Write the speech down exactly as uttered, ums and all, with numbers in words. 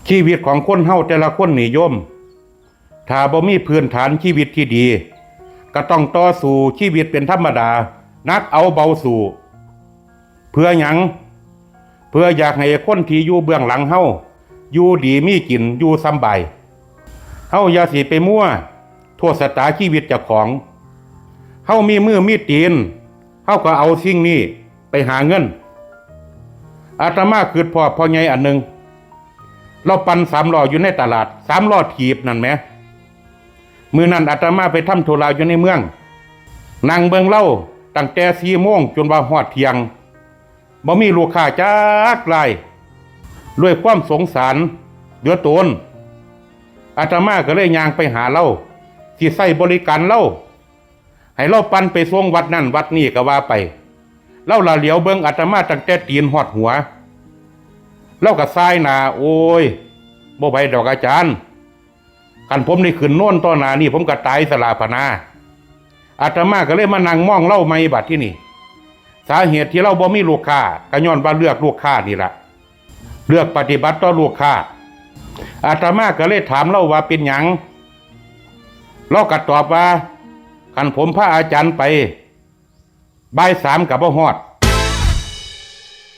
ชีวิตของคนเฮาแต่ละคนนี่โยม ถ้าบ่มีพื้นฐานชีวิตที่ดี ก็ต้องต่อสู้ชีวิตเป็นธรรมดา หนักเอาเบาสู้ เพื่อหยัง เพื่ออยากให้คนที่อยู่เบื้องหลังเฮา อยู่ดีมีกิน อยู่สำบาย เฮาอย่าสิไปมัวโทษชะตาชีวิตเจ้าของ เฮามีมือมีตีน เฮาก็เอาสิ่งนี้ไปหาเงิน อาตมาคิดพ้อพ่อใหญ่อันหนึ่ง ลาวปั่นสามล้ออยู่ในตลาด สามล้อถีบนั่นแหม มื้อนั้นอาตมาไปทำธุระอยู่ในเมือง นั่งเบิ่งลาวตั้งแต่สี่โมงจนว่าฮอดเที่ยง บ่มีลูกค้าจักราย ด้วยความสงสารเหลือตน อาตมาก็เลยย่างไปหาลาว สิใช้บริการลาว ให้ลาวปั่นไปส่งวัดนั่นวัดนี่ก็ว่าไป ลาวละเหลียวเบิ่งอาตมาตั้งแต่ตีนฮอดหัว ลาวก็ส่ายหน้า โอ้ย บ่ไหวดอกอาจารย์ คันผมได้ขึ้นโนนต่อหน้านี่ผมก็ตายสละพะนา อาตมาก็เลยมานั่งมองลาวใหม่บัดที่นี่ สาเหตุที่ลาวบ่มีลูกค้าก็ย้อนว่าเลือกลูกค้านี่ล่ะ เลือกปฏิบัติต่อลูกค้า อาตมาก็เลยถามลาวว่าเป็นหยัง ลาวก็ตอบว่า คันผมพาอาจารย์ไป บ่ายสามก็บ่ฮอด